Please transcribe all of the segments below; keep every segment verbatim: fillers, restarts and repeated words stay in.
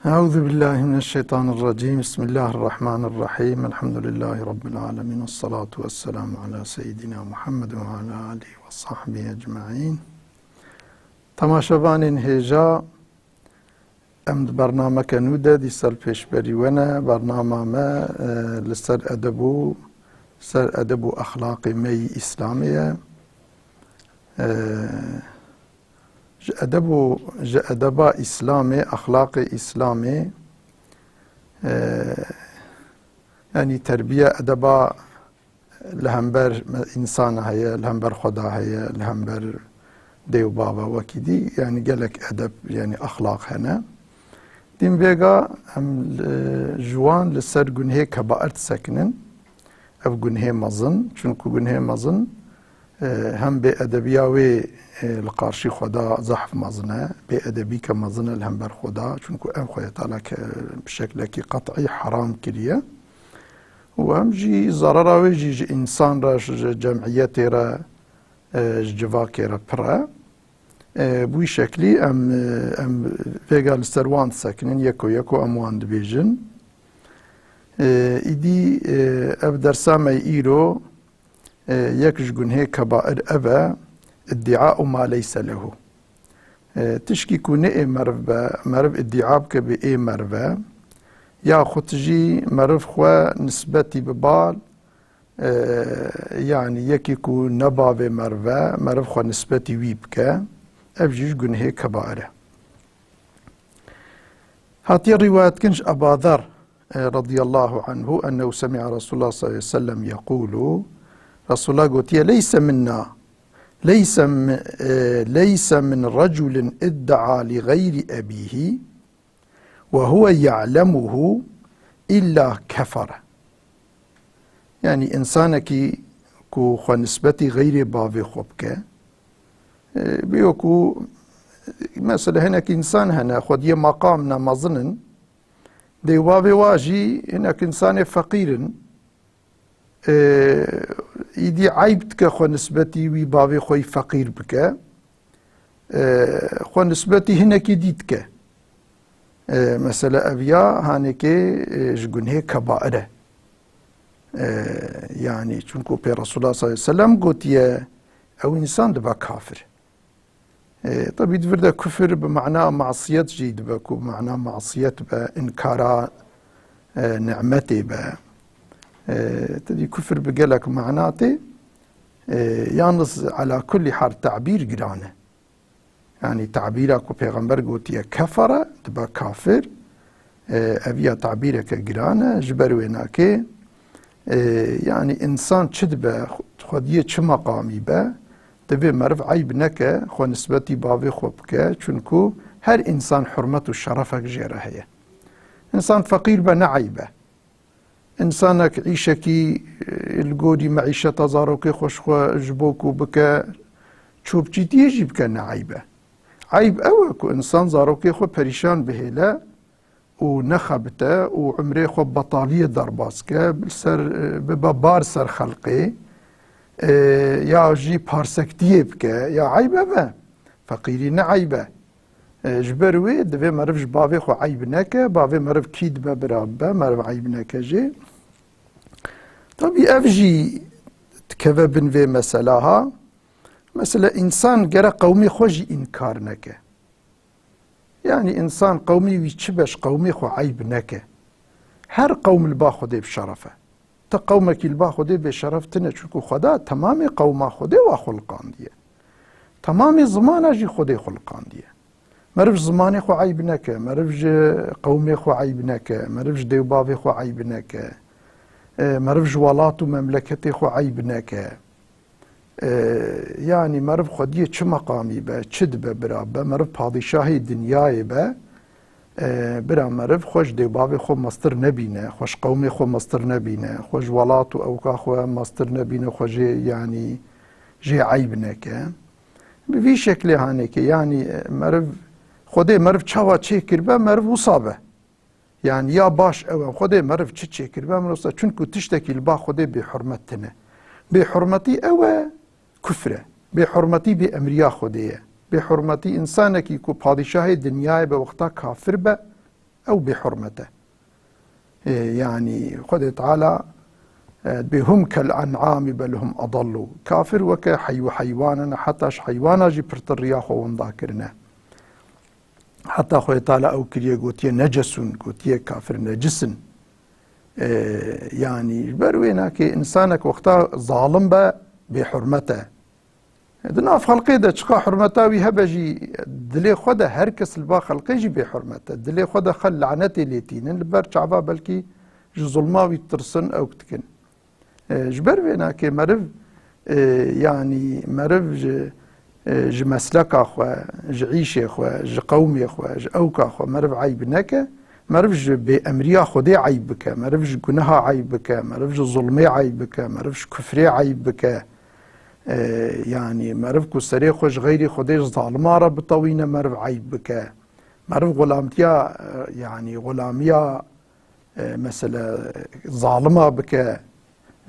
Euzu billahi mineşşeytanirracim. Bismillahirrahmanirrahim. Elhamdülillahi Rabbil alemin. Vessalatu vesselamu ala seyyidina Muhammed ve ala alihi ve sahbihi ecmaîn. Temaşevanên hêja, em di bernameke nû de dîsa li pêşberî we ne. Bernama me, e, li ser edeb û, ser edeb û exlaqê me yî Îslamê ye. E, Ji edeb û, ji edeba Îslamê, exlaqê Îslamê, e, yanî terbiye, edeba li hember me-, însana heye, li hember Xweda heye, li hember dê û bava wekî dî, yanî gelek edeb, yanî exlaq hene. Dîn vêga em li, ji wan li ser gunhê kebair disekinin. Ev gunhê mezin, çunku gunhê mezin, e, hem bêedebiya wê, e, li qarşî Xweda zehf mezin e, bêedebîke mezin e li hember Xweda, çunku ev Xwedê Teala ke-, bi şeklekî qet'î heram kiriye. Û hem jî zarara wê jî ji însan re, ji cemiyetê re, e, ji civakê re pir e. E, bi wî şeklî em, e, em vêga li ser wan disekinin, yeko yeko em wan dibêjin. E, îdî, e, ev dersa me îro, e, yek ji gunhê kebair ev e, iddia û ma leyse lehu. E, tişkî ku ne ê meriv be, meriv iddia bike bê ê meriv e, yaxut jî meriv xwe nisbetî bi bal, e, yanî yekî ku ne bavê meriv e, meriv xwe nisbetî wî bike, ev jî ji gunhê kebair e. Hatiye rîwayetkirin ji Eba Zer, e, radiyallahu anhu, ennehu semi'a Resulullah sallallahu aleyhi ve sellem yekulu, Resulullah gotiye, leyse minna, leyse mi-, e, leyse min reculin idda'a li gayri ebihi, ve huve ya'lemuhu illa kefere. Yanî însanekî ku xwe nisbetî xeyrê bavê xwe bike, e, bêyo ku, mesela hinek însan hene, xwediyê maqam ne mezin in, dê û bavê wa jî hinek însanê feqîr in, e, îdî eyb dike xwe nisbetî wî bavê xwe yî feqîr bike, e, xwe nisbetî hinekî dî dike. E, mesela ev ya hanekê, e, ji gunhê kebair e. E, yanî çunku pê Resulullah sallallahu aleyhi ve sellem gotiye, ew însan dibe kafir. E, tabî di vir de kufir bi mana masiyet jî dibe, ku mana masiyet be, inkara, e, nimetê be. E, tedî kufir bi gelek mana tê. E, yalnız ala kulli hal tabîr giran e. Yanî tabîra ku Pêxember gotiye kefere, dibe kafir. E, ev ya tabîreke giran e, ji ber wê nakê, e, yanî însan çi dibe, xwediyê çi meqamî be, divê meriv eyb neke, xwe nisbetî bavê xwe bike, çunku her însan hurmet û şerefek jê re heye. Însan feqîr be ne eyb e. Însanek îşekî, e, li gorî meîşeta zarokê xwe ji xwe ji bo ku bike, çopçîtiyê jî bike ne eyb e. Eyb ew e ku însan zarokê xwe perîşan bihêle, û nexebite û umrê xwe betaliyê derbas ke, bi ser, bibe bar ser xelqê, e, ya jî parsektiyê bike, ya eyb ev e. Feqîrî ne eyb e. E, ji ber wê divê meriv ji bavê xwe eyb neke, bavê meriv kî dibe bira bibe, meriv eyb neke jê. Tabî ev jî dikeve bin vê mesela ha. Mesela însan gere qewmê xwe jî înkar neke. Yanî însan qewmî wî çi be, ji qewmê xwe eyb neke. Her qewm li ba Xwedê bi şeref e. Ti qewmekî li ba Xwedê bêşeref tine, çunku Xweda temamê qewma Xwedê wa xuliqandiye. Temamê zimana jî Xwedê xuliqandiye. Meriv ji zimanê xwe eyb neke, meriv ji qewmê xwe eyb neke, meriv ji dê û bavê xwe eyb neke, e, meriv ji welat û memleketê xwe eyb neke. E, yanî meriv xwediyê çi meqamî be, çi dibe bira be, meriv padîşahê dinyayê be, e, bira meriv xwe ji dê û bavê xwe mestir nebîne, xwe ji qewmê xwe mestir nebîne, xwe ji welat û ewka xwe mestir nebîne, xwe jê, yanî jê eyb neke. Bi vî şeklê hanekê, yanî, e, meriv, Xwedê meriv çawa çêkiribe, meriv wisa be. Yanî ya baş ew e, Xwedê meriv çi çêkiribe, meriv wisa, çunku tiştekî li ba Xwedê bêhurmet tine. Bêhurmetî ew e, kufr e. Bêhurmetî bêemriya Xwedê ye. Bêhurmetî, însanekî ku padîşahê dinyayê be, wexta kafir be, Ew bêhurmet e. E, yanî Xwedê Teala, e, dibê hum kel en'ami bel hum adallu. Kafir weke heyw-, heywan in, heta ji heywana jî pirtir riya xwe winda kirine. Heta Xwedê Teala ew kiriye, gotiye necesun, gotiye kafir necis in. E, yanî ji ber wê nakê, însanek wexta zalim be, bêhurmet e. Di nav xelqê de çiqa hurmeta wî hebe jî, dilê xwe de her kes li ba xelqê jî bêhurmet e. Dilê xwe de xel lanetê lê tînin, li ber çava belkî ji zulma wî ditirsin, ew dikin. E, ji ber vê nakê meriv, e, yanî meriv ji, e, ji mesleka xwe, ji îşê xwe, ji qewmê xwe, ji ewka xwe meriv eyb neke. Meriv ji bêemriya Xwedê eyb bike, meriv ji guneha eyb bike, meriv ji zulmê eyb bike, meriv ji kufrê eyb bike. E, yanî meriv ku serê xwe ji xeyrî Xwedê, ji zalima re bitewîne, meriv eyb bike. Meriv xulamtiya, e, yanî xulamiya, e, mesela zalima bike,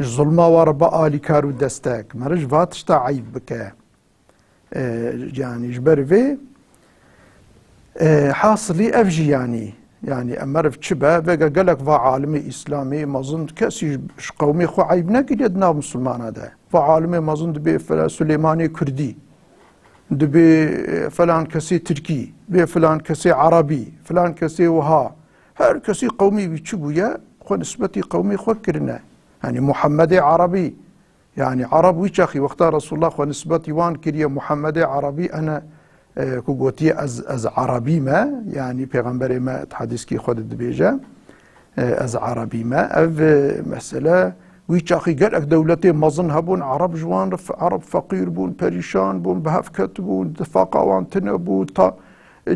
ji zulma wa re be alîkar û destek. Meriv ji va tişta eyb bike. E, yanî ji ber vê, e, hasilî ev jî yanî, yanî em meriv çi be, vega gelek va alimê Îslamê mezin kesî ji, ji qewmê xwe eyb nekiriye di nav misilmana de. Va alimê mezin dibê fela Sulêmanê Kurdî, dibê, e, felan kesê Tirkî, dibê filan kesê Erebî, filan kesê wiha. Her kesî qewmê wî çi bûye, xwe nisbetî qewmê xwe kirine. Yanî Muhammedê Erebî, Yanî Ereb wî çaxî wexta Resulullah xwe nisbetî wan kiriye Muhammedê Erebî, ene, e, ku gotiye ez, ez Erebî me, yanî Pêxemberê me di hedîskî xwe de dibêje, e, ez Erebî me. Ev, e, mesele wî çaxî gelek dewletê mezin hebûn, Ereb ji wan re fe-, Ereb feqîr bûn, perîşan bûn, bi hev ketibûn, tifaqa wan tune bû, ta,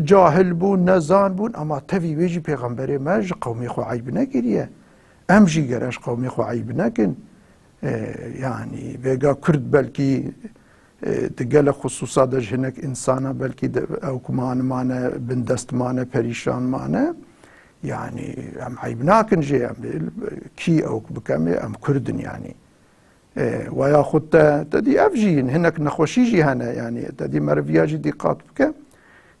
cahil bûn, nezan bûn, ama tevî wê jî Pêxemberê me ji qewmê xwe eyb nekiriye. Em jî gere ji qewmê xwe eyb nekin. E, yanî vêga Kurd belkî, e, di gelek xisûsa de ji hinek însana belkî de ew ku man mane, bindest mane, perîşan mane. Yanî em eyb nakin jê, em kî ew ku bike em ê, em Kurd in yanî. E, weya xwe te, te dî ev jî hinek nexweşî jî hene yanî, te dî meriv ya jî dîqat bike.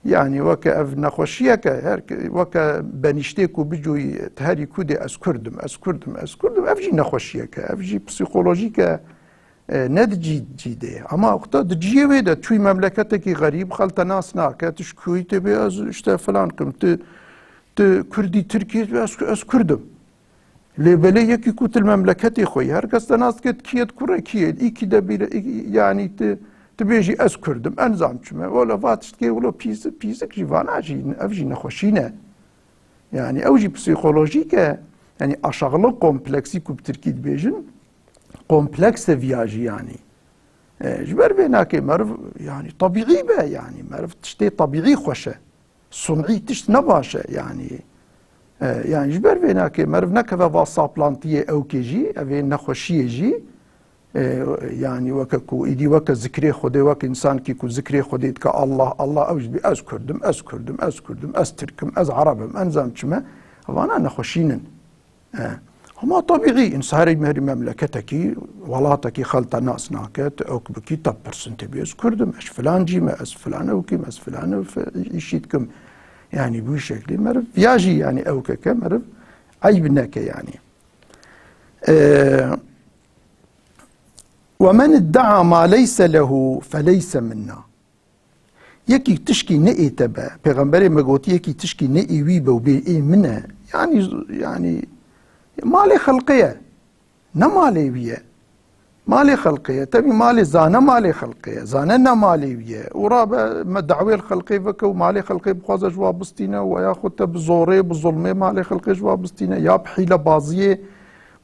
Yanî weke ev nexweşiyeke, her ke-, weke benîştê ku bicoyî, te herî ku dê ez Kurd im, ez Kurd im, ez Kurd im, ev jî nexweşiyeke, ev jî psîkolojîk e, e, ne di cî, cî dê. Ama wexta di ciyê wê de çûyî memleketekî xerîb, xel te nas nake, tu ji kuyê tê bê, ez işte filan kim, tu, tu Kurdî Tirkî, ez, ez Kurd im. Lê belê yekî ku tu li memleketê xwe yî, her kes te nas dike, tu kî yê, tu kurê kî yê, îkî de bîre, î-, yanî tu, tu bêjî ez Kurd im, ez nizam çi me. Wele va tiştkê wilo pîs-, pîsik jî vana jî, ev jî nexweşî ne. Yanî ew jî psîkolojîk e. Yanî aşağılık kompleksî ku bi tirkî dibêjin, kompleks e viya jî yanî. E, ji ber vê nakê meriv, yanî tebîî be, yanî meriv tiştê tebîî xweş e. Sunî tişt ne baş e, yanî. E, yanî ji ber vê nakê meriv nekeve va saplantiyê ewkê jî, evê nexweşiyê jî. E, yanî weke ku, îdî weke zikrê Xwedê, weke însankî ku zikrê Xwedê dike, Allah, Allah, ew jî dibê, ez Kurd im, ez Kurd im, ez Kurd im, ez Tirk im, ez Ereb im, ez nizam çi me. Vana nexweşîn in. E, hema tebîî, însan herî, herî memleketekî, welatekî xel te nas nake, tu ewk bikî, te pirsin, te bê, ez Kurd im, ez filan cî me, ez filan ewkî me, ez filan ew fe-, îşî dikim. Yanî bi wî şeklî meriv, ya jî yanî ewkeke meriv eyb neke yanî. E, "Ve men idda'a ma leyse lehu feleyse minna." Yekî tişkî ne ê te be, Pêxemberê me gotî, yekî tişkî ne ê wî be û bê ê min e, yanî, yanî malê xelqê ye. Ne malê wî ye. Malê xelqê ye. Tevî malê zane malê xelqê ye. Zane ne malê wî ye. Û rabe me dawê li xelqê veke û malê xelqê bixwaze ji wa bistîne, weya xwe te bi zorê, bi zulmê malê xelqê ji wa bistîne, ya bi hîlebaziyê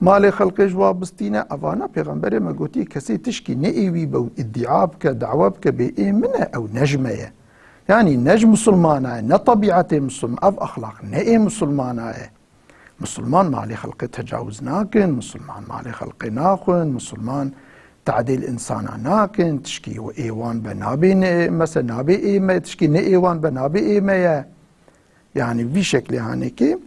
malê xelqê ji wa bistîne. Evana Pêxemberê me gotî, kesê tişkî ne ê wî be û îdîa bike, dawe bike, bê ê min e, ew ne ji me ye. Yanî ne ji misilmana ye, ne tebîetê misilm-, ev exlaq ne ê misilmana ye. Misilman malê xelqê tecawuz nakin, misilman malê xelqê naxwin, misilman tadê li însana nakin, tişkî ê wan be nabê ne, mesela nabê ê me, tişkî ne ê wan be nabê ê me ye. Yanî vî şeklê hanekê,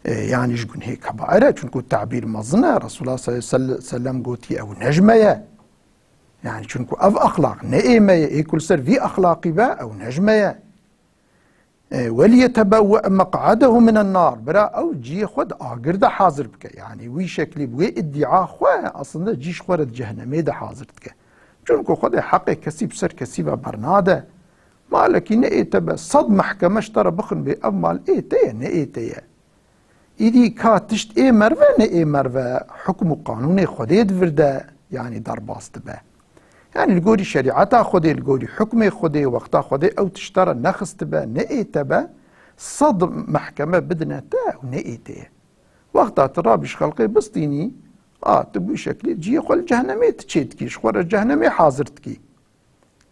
e, yanî ji gunhê kebair e, çunku tabîr mezin e. Resulullah sallallahu aleyhi ve sellem gotiye, ew ne ji me ye. Yanî çunku ev exlaq ne ê me ye, ê ku li ser vî exlaqî be, ew ne ji me ye. E, "Weliyetebewwe meq'adehu minen nar." Bira ew ciyê xwe di agir de hazir bike. Yani wî şeklî bi wê îdîa xwe aslında cî ji xwe re di cehennemê de hazir dike. Çunku Xwedê heqê kesî bi ser kesî ve bernade. Malekî ne ê te be, sed mehkeme ji te re bixin bê ev mal ê te ye, ne ê te ye. Îdî ka tişt ê merve, ne ê merve, hukm û qanûnê Xwedê di vir de, yanî derbas dibe. Yanî li gorî şerîeta Xwedê, li gorî hukmê Xwedê, wexta Xwedê ew tişta re nexistibe, ne ê te be, sed mehkeme bidine te, ew ne ê te ye. Wexta tu rabî ji xelqê bistînî, a, tu bû şeklî ciyê xwe li cehennemê tu çê dikî, ji xwe re cehennemê hazir dikî.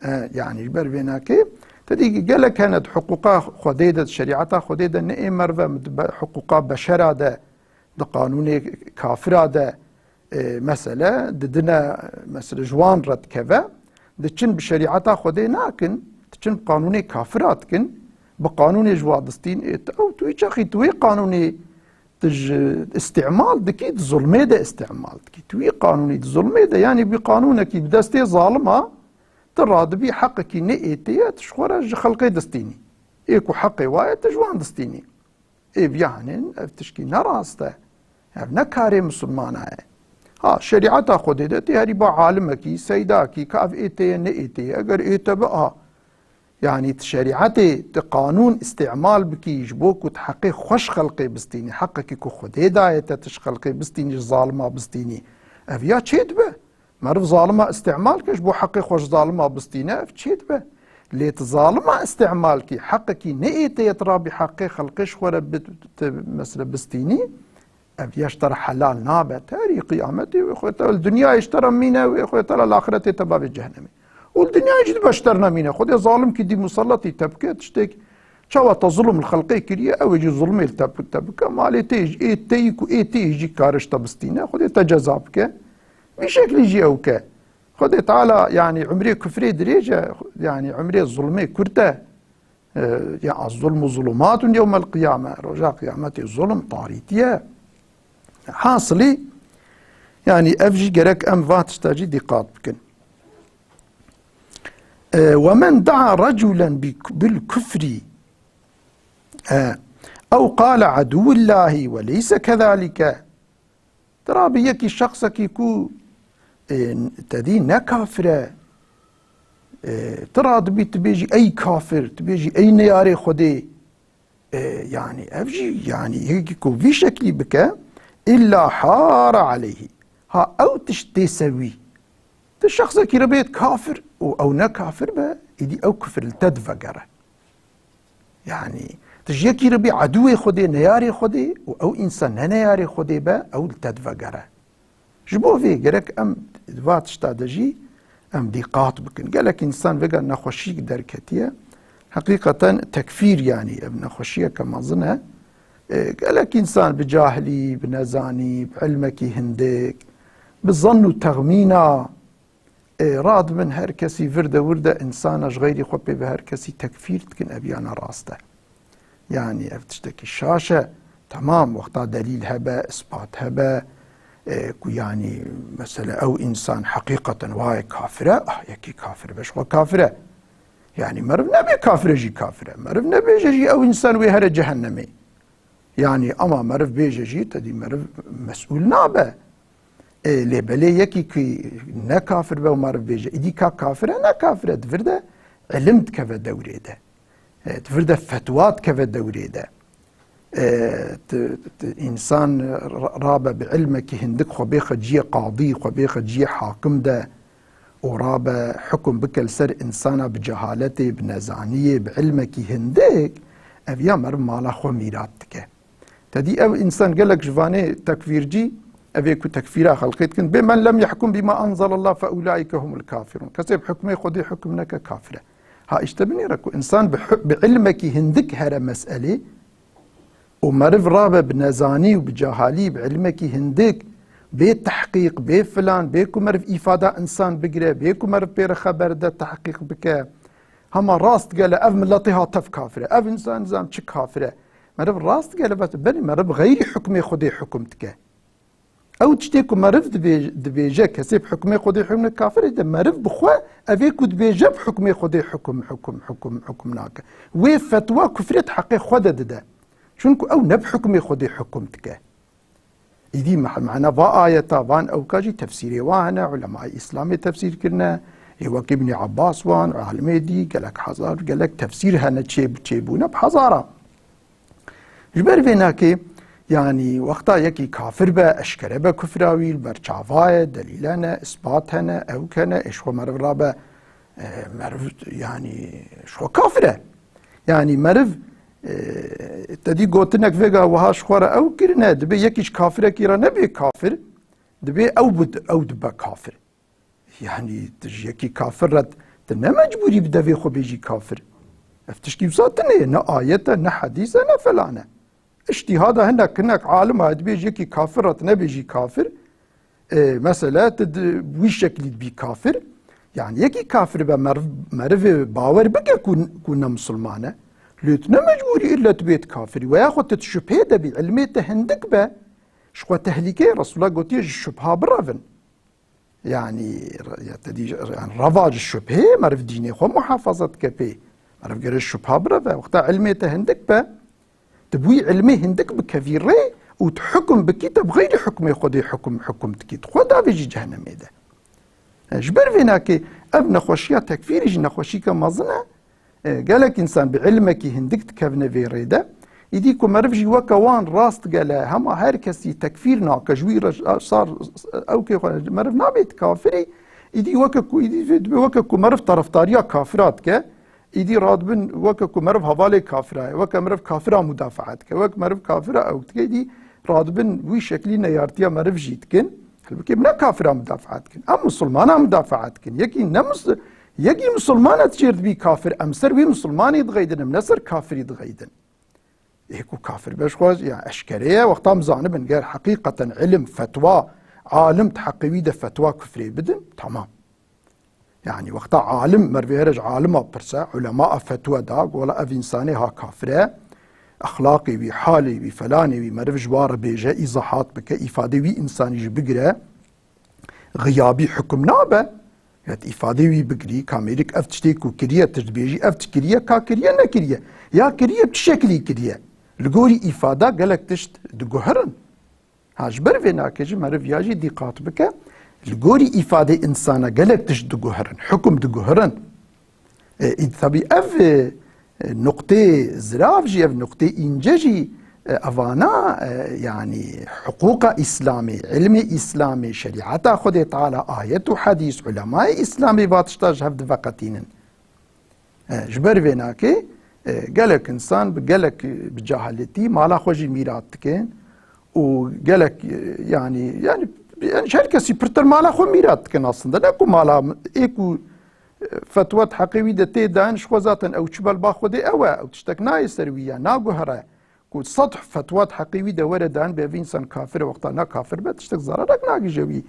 E, yanî ji ber vê nakê, te dî gelek hene di hiqûqa Xwedê de, di şerîeta Xwedê de ne ê merve, di be-, hiqûqa beşera de, di qanûnê kafira de, e, mesele didine, mesele ji wan re dikeve, diçin bi şerîeta Xwedê nakin, diçin bi qanûnê kafira dikin, bi qanûnê ji wa distîn, ê, ew tu wî çaxî tu wê qanûnê tu ji îstîmal dikî, di zulmê de îstîmal dikî. Tu wî qanûnî di zulmê de, yanî wî qanûnekî bi destê zalima, tu radibî heqekî ne ê te ye, tu ji xwe re ji xelqê distînî. Ê ku heqê wa ye, tu ji wan distînî. Ê viya henên, ev tişkî ne rast e. Ev ne karê misilmana ye. Ha, şerîeta Xwedê de tê herî ba alimekî, seydakî, ka ev ê te ye, ne ê te ye. Eger ê te be, a, Yanî tu şerîetê, tu qanûn îstîmal bikî ji bo ku tu heqê xwe ji xelqê bistînî, heqekî ku Xwedê daye te tu ji xelqê bistînî, ji zalima bistînî, ev ya çê dibe. Meriv zalima îstîmal ke ji bo heqê xwe ji zalima bistîne, ev çê dibe. Lê tu zalima îstîmal kî, heqekî ne ê te ye tu rabî heqê xelqê ji xwe re bi-, tu, mesela bistînî, Ev ya ji te re helal nabe. Te herî qiyametê wê xwe te li dinyayê ji te re mîne, wê xwe te re li axiretê te bavê cehennemê. Û li dinyayê jî dibe ji te re nemîne. Xwedê zalimkî dî muselletî te bike, tiştek çawa te zulm li xelqê kiriye, ew ê jî zulmê li te, te bike. Malê te jî, ê te yî ku ê te yî jî kare ji te bistîne. Xwedê te ceza bike. Vî şeklî jî ew ke. Xwedê Teala, yanî, umrê kufrê dirêj e, yanî, umrê zulmê kurt e. E, ya, "Az-zulmu zulumatun yewmel qiyame." Roja qiyametê zulm tarîtî ye. Hasilî, yanî, ev jî gerek em va tişta jî dîqat bikin. E, "Ve men da'a raculen bi, bil kufri, e, ew qale aduwullahi ve leyse kezalike." Tu rabî yekî şexsekî ku, e, te dî ne kafir e, e, tu radibî tu bêjî, "Ey kafir", tu bêjî, "Ey neyarê Xwedê." E, yanî ev jî, yanî yekî ku vî şeklî bike, illa hara aleyhî. Ha ew tişt tê ser wî. Tu şexsekî re bêt kafir û ew ne kafir be, îdî ew kufir li te divegere. Yanî, tu ji yekî re bî edûyê Xwedê, neyarê Xwedê û ew însan ne neyarê Xwedê be, ew li te divegere. Ji bo vê gerek em di va tişta de jî em dîqat bikin. Gelek însan vêga nexweşî derketiye. Heqîqeten tekfîr, yanî ev nexweşiyeke mezin e. E, gelek însan bi cahilî, bi nezanî, bi ilmekî hindik, bi zann û texmîna, Ê, radibin her kesî vir de wir de însana ji xeyrî xwe pê ve her kesî tekfîr dikin, ev ya ne rast e. Yanî ev tiştekî şaş e. Temam, wexta delîl hebe, ispat hebe, ê, ku yanî mesela ew însan heqîqeten waye kafir e, ah, yekî kafir be, ji xwe kafir e. Yanî meriv nebe kafir e jî kafir e. Meriv nebêje jî ew însan wê here cehennemê. Yanî, ama meriv bêje jî, te dî meriv mesûl nabe. Ê, lê belê yekî ku ne kafir be û meriv bêje, îdî ka kafir e, ne kafir e, di vir de ilim dikeve dewrê de. E, di vir de fetwa dikeve dewrê de. E, ti, ti, însan ra-, rabe bi ilmekî hindik xwe bêxe ciyê qadî, xwe bêxe ciyê hakim de, û rabe hukum bike li ser însana bi cehaletê, bi nezaniyê, bi ilmekî hindik, ev ya meriv mala xwe mîrat dike. Te dî ev însan gelek ji vanê tekfîrcî, ev ê ku tekfîra xelqê dikin, bê "Men lem yahkum bima enzelallah fe ulaike humul kafirun." Kesê bi hukmê Xwedê hukum neke kafir e. Ha, îşte binêre ku însan bi hu-, bi ilmekî hindik here meselê, û meriv rabe bi nezanî û bi cehalî, bi ilmekî hindik, bê tehqîq, bê filan, bê ku meriv îfada însan bigire, bê ku meriv pê re xeber de tehqîq bike. Hema rast gele ev miletê ha tev kafir e. Ev însan nizam çi kafir e. Meriv rast gele vet, belê meriv xeyrî hukmê Xwedê hukum dike. Ew tiştê ku meriv dibê-, dibêje, kesê bi hukmê Xwedê hukm nake, kafir e, de meriv bi xwe, ev ê ku dibêje bi hukmê Xwedê hukum, hukum, hukum, hukum nake. Wê fetwa kufrê di heqê xwe de dide. Çunku ew ne bi hukmê Xwedê hukum dike. Îdî me-, mehna va ayeta, van ewka jî tefsîrê wan hene, ulemayê Îslamê tefsîr kirine, ê wek Îbnî Abbas wan, alimê dî, gelek hezar, gelek tefsîr hene, çê-, çêbûne bi hezara. Ji ber vê nakê, yanî wexta yekî kafir be, eşkere be kufra wî, li ber çava ye, delîl hene, isbat hene, ewk hene, ê ji xwe meriv rabe, e, meriv, yanî ji xwe kafir e. Yanî meriv, e, te dî gotinek vêga wiha ji xwe re ew kirine, dibê yekî ji kafirekî re nebê kafir, dibê ew bi, ew dibe kafir. Yanî tu ji yekî kafir re tu ne mecbûrî bi devê xwe bêjî kafir. Ev tiştî wisa tune ye, ne ayet e, ne hedîs e, ne felan e. Îctîhada hinek, hinek alim heye dibêjî yekî kafir re tu nebêjî kafir. E, mesele tu di wî şeklî dibî kafir. Yanî yekî kafir be meriv, merivê bawer bike ku, ku ne misilman e. Lê tu ne mecbûrî îlle tu bêt kafirî. Weya xwe tu di şubhê de bî, ilmê te hindik be, ji xwe tehlîke ye. Resûla gotiye ji şubha birevin. Yanî, ya te dî, yanî reva ji şubhê, meriv dînê xwe muhafaza dike pê. Meriv gere şubha bireve. Wexta ilmê te hindik be, tu bi wî ilmê hindik bikevî rê û tu hukum bikî, te bi xeyrî hukmê Xwedê hukum, hukum dikî. Tu xwe davêjî cehennemê de. E, ji ber vê nakê ev nexweşiya tekfîrî jî nexweşîke mezin e. E, gelek însan bi ilmekî hindik dikevine vê rê de. Îdî ku meriv jî weke wan rast gele, hema her kesî tekfîr nake, ji wî re sar ewkê xwe meriv nabêt kafirî. Îdî weke ku, îdî vê dibe weke ku meriv terefdariya kafira dike, îdî radibin weke ku meriv hevalê kafira ye, weke meriv kafira mudafaa dike, wek meriv kafira ewk dike, îdî radibin wî şeklî neyartiya meriv jî dikin. Helbikê em ne kafira mudafaa dikin. Em misilmana mudafaa dikin. Yekî ne mis-, yekî misilman e tu jêr dibî kafir. Em ser wî misilmanî dixeydin, em ne ser kafirî dixeydin. Ê ku kafir be ji xwe, ya eşkere ye, wexta em zanibin, ger heqîqeten ilim, fetwa, alim di heqê wî de fetwa kufrê bidin, tamam. Yanî wexta alim, merivê here ji alima pirse, ulema a fetwa da, ku wela ev însanê ha kafir e, exlaqê wî, halê wî, felanê wî, meriv ji wa re bêje, îzahat bike, îfadê wî însanî jî bigire, xiyabî hukum nabe. Ya tu îfadê wî bigirî, ka mêrik ev tiştê ku kiriye, tu dibêjî ev tişt kiriye, ka kiriye, nekiriye. Ya kiriye, bi çi şeklî kiriye? Li gorî îfada gelek tişt diguherin. Ha, ji ber vê nake jî meriv ya jî dîqat bike, li gorî îfadê însana gelek tişt diguherin, hukum diguherin. E, î, tabî ev, e, nuqtê zirav jî, ev nuqtê înce jî, e, evana, e, yanî hiqûqa Îslamê, ilmê Îslamê, şerîeta Xwedê Teala, ayet û hedîs, ulemayê Îslamê va tişta ji hev diveqetînin. E, ji ber vê nakê, e, gelek însan bi gelek, e, bi cehaletî mala xwe jî mîrat dikin û gelek, e, yanî, yanî, yanî her kesî pirtir mala xwe mîrat dikin aslında. Ne ku mala ê ku, e, fetwa di heqê wî de tê dan, ji xwe zaten ew çi belba Xwedê ew e, ew tiştek nayê ser wî ya, naguhere. Ku sed fetwa di heqê wî de were dan, bê vî însan kafir e, wexta na kafir be, tiştek zararek nagije wî.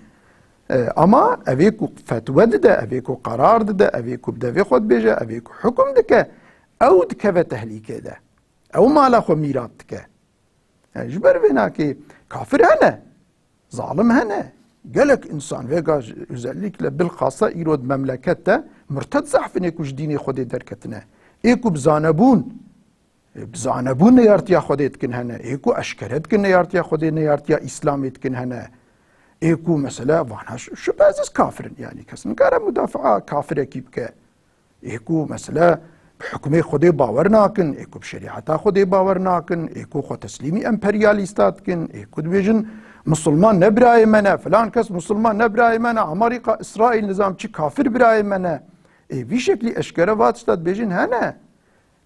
E, ama evê ku fetwe dide, evê ku qerar dide, evê ku bi devê xwe dibêje, evê ku hukum dike, ew dikeve tehlîkê de. Ew mala xwe mîrat dike. E, ji ber vê nakê kafir hene, zalim hene. Gelek însan vêga, özellikle bilxasa îro di memleket de murted zehf in ê ku ji dînê Xwedê derketine. Ê ku bi zanebûn, Bi zanebûn neyartiya Xwedê dikin hene. Ê ku eşkere dikin neyartiya Xwedê, neyartiya Îslamê dikin hene. Ê ku mesela vana şü-, şübhesiz kafir in. Yanî kes nikare mudafaa kafirekî bike. Ê ku mesela bi hukmê Xwedê bawer nakin, ê ku bi şerîeta Xwedê bawer nakin, ê ku xwe teslîmî emperyalîsta dikin, ê ku dibêjin misilman ne birayê me ne, filan kes misilman ne birayê me ne, Amerîka, Îsraîl, nizam çi kafir birayê me ne. Ê vî şeklî eşkere va tişta dibêjin hene.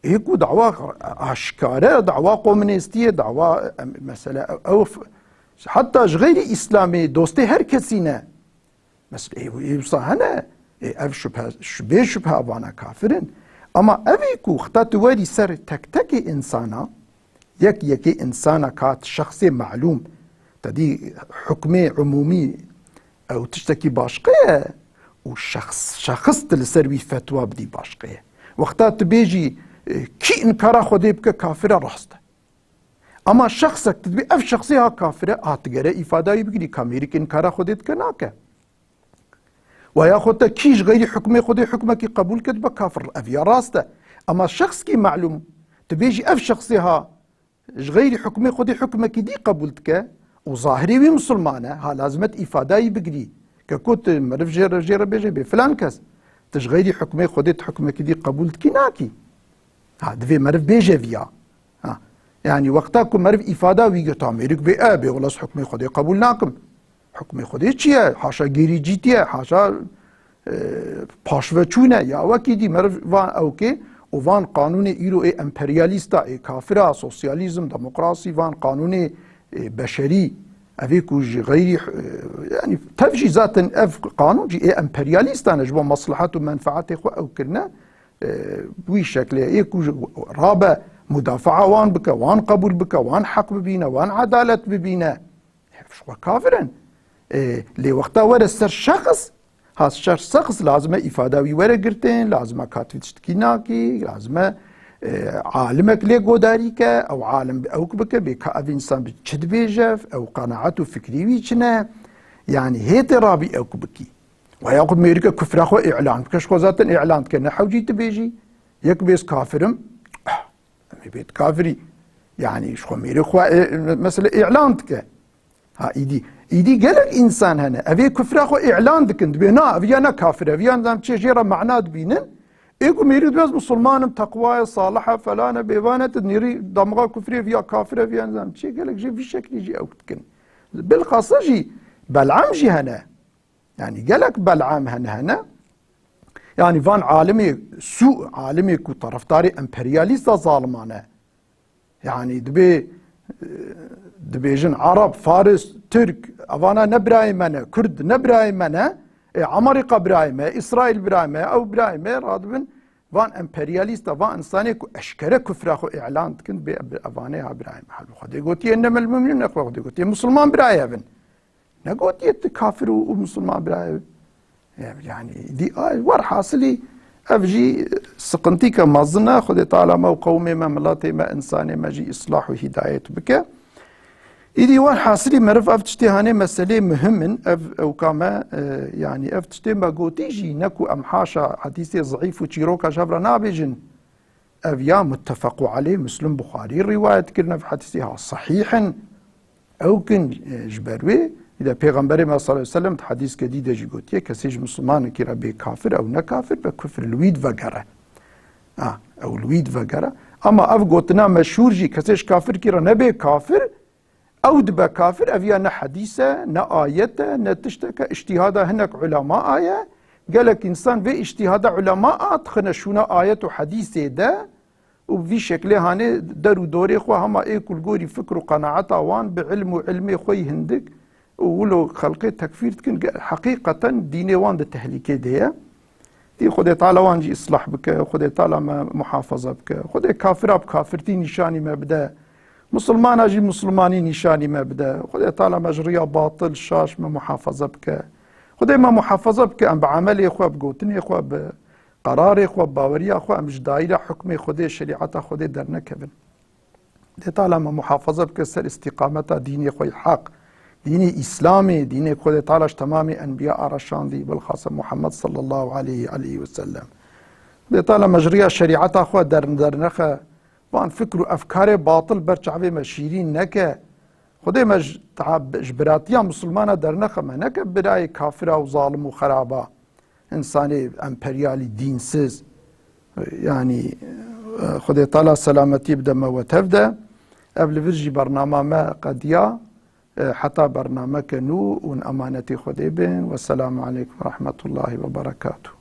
Ê ku dawa aşkare, dawa komunîstî ye, dawa, em, mesela ew, ew f-, heta ji xeyrî Îslamê dostê her kesî ne. Mesela ê, ê wisa hene, ê, ev şüphe, şü-, bê şüphe vana kafir in. Ama ev ê ku xta tu werî ser tek tekê însana, yek yekê însana kat şexsê malûm, te dî hukmê umûmî ew tiştekî başqe ye û şexs, şexs tu li ser wî fetwa bidî başqe ye. Wexta tu bêjî, e, kî inkara Xwedê bike kafir e, rast e. Ama şexsek tu dibê ev şexsê ha kafir e, ha tu gere îfada wî bigirî, ka mêrik înkara Xwedê dike nake. Wa ya xwe te kî ji xeyrî hukmê Xwedê hukmekî qebûl kir dibe kafir. Ev ya rast e. Ama şexskî melûm, tu bêjî ev şexsê ha ji xeyrî hukmê Xwedê hukmekî dî qebûl dike û zahirê wî misilman e, ha lazim e tu îfada wî bigirî. Ke ku tu meriv jê re, jê re bêje bê filan kes, tu ji xeyrî hukmê Xwedê tu hukmekî dî qebûl dikî nakî. Ha, divê meriv bêje viya. Ha. Yanî wexta ku meriv îfada wî gota mêrik bê, e, bê wela ez hukmê Xwedê qebûl nakim. Hukmê Xwedê çi ye? Haşa gêrîcîtî ye, haşa, e, paşveçûn e. Ya wekî dî meriv van ewkê û van qanûnê îro ê emperyalîsta, ê kafira, sosyalîzm, demokrasî, van qanûnê, e, beşerî, evê ku ji xeyrî, e, yanî tev jî zaten ev qanûn jî ê emperyalîstan e, ji bo meslehet û menfeetê xwe ew kirine, e, bi wî şeklê ê ku ji rabe mudafaa wan bike, wan qebûl bike, wan heq bibîne, wan edalet bibîne. Ev ji xwe kafir in. Ê, lê wexta were ser şexs, ha ser şexs lazim e îfada wî were girtin, lazim e ka tu tiştekî nakî, lazim e, e, alimek lê godarî ke, ew alim ewk bike, bê ka ev însan bi çi dibêje, ew qenaet û fikrî wî çi ne? Yanî hê tê rabî ewk bikî. Wa ya xwe mêrike kufra xwe îlan bike, ji xwe zaten îlan dike, ne hewcî tu bêjî, yek bêz kafirim, Em ê bêt kafirî. Yanî ji xwe mêrê xwe, e, mesela îlan dike. Ha, îdî, îdî gelek însan hene. Ev ê kufra xwe îlan dikin. Dibê na, ev ya ne kafir e, ev ya nizam çi jê re mana dibînin. Ê ku mêrî dibê ez misilman im, teqwa ye, salih e, falan e, bêvan e, tu nêrî damga kufrê, ev ya kafir e, ev ya nizam çi. Gelek jê vî şeklî jî ew dikin. Bilxasa jî Bel'am jî hene. Yanî gelek Bel'am hene hene. Yanî van alimê sû, alimê ku tarafdarê emperyalîsta zaliman e. Yanî dibê, e, dibêjin Arab, Faris, Tirk, evana ne birayê me ne, Kurd ne birayê me ne, e, Amerîka birayê me, Îsraîl birayê me, ew birayê me, radibin van emperyalîsta, van insanê ku eşkere kufra xwe îlan dikin, dibê ev-, evanê ha birayê me. Halbuki Xwedê gotiye, "Ennemel mu'minûne", Xwedê gotiye, "Musulman birayê hev in." Negotiye tu kafir û, û misilman birayê. Yanî, dî-, ay, werhasilî ev jî siqintîke mezin e. Xwedê Teala me û qewmê me, miletê me, însanê me jî îslah û hîdayet bike. Îdî werhasilî meriv ev tiştê hanê meselê muhim in. Ev ewka me, e, yanî ev tiştê me gotî jî ne ku em haşa hedîsê zeîf û çîroka ji hev re nabêjin. Ev ya muttefequ aleyh, Muslim, Buxarî rîwayet kirin, ev hedîsê ha sehîh in. Ew kin, e, ji ber wê, îde Pêxemberê me sallallahu aleyhi ve sellem di hedîskê dî de jî gotiye, kesê ji Muslimanekî re bê kafir, ew ne kafir be, kufr li wî divegere. Ha, ew li wî divegere. Ama ev gotina meşhûr jî, kesê ji kafirkî re nebe kafir, ew dibe kafir, ev ya ne hedîs e, ne ayet e, ne tiştek e, îctîhada hinek ulema a ye. Gelek însan vê îctîhada ulema a dixine şûna ayet û hedîsê de û bi vî şeklê hanê der û dorê xwe hema ê ku li gorî fikr û qenaeta wan bi ilm û ilmê xwe yî hindik û wilo xelkê tekfîr dikin, ge-, heqîqeten dînê wan di tehlîkê de ye. Dî Xwedê Teala wan jî îslah bike, Xwedê Teala me muhafaza bike. Xwedê kafira bi kafirtî nîşanî me bide. Misilmana jî misilmanî nîşanî me bide. Xwedê Teala me ji riya batil, şaş me muhafaza bike. Xwedê me muhafaza bike, em bi emelê xwe, bi gotinê xwe, bi qerarê xwe, bi baweriya xwe, em ji daîra hukmê Xwedê, şerîeta Xwedê dernekevin. Xwedê Teala me muhafaza bike ser îstîqameta dînê xwe yê heq. Dînê Îslamê, dînê Xwedê Teala ji temamê enbiya a reşandî, bilxase Muhammed sallallahu aleyhi aleyhi ve sellem. Xwedê Teala me ji riya şerîeta xwe der-, dernexe, van fikr û efkarê batil ber çavê me şîrîn neke. Xwedê me ji, ta-, ji biratiya misilmana dernexe, me neke birayê kafira û zalim û xeraba. Însanê emperyalî, dînsiz. Yanî, e, Xwedê Teala selametî bide me we tev de. Ev li vir jî bernama me qediya. E, heta bernameke nû hûn emanetî Xwedê bin. Wesselamu aleykum ve rahmetullahi ve berekatuh.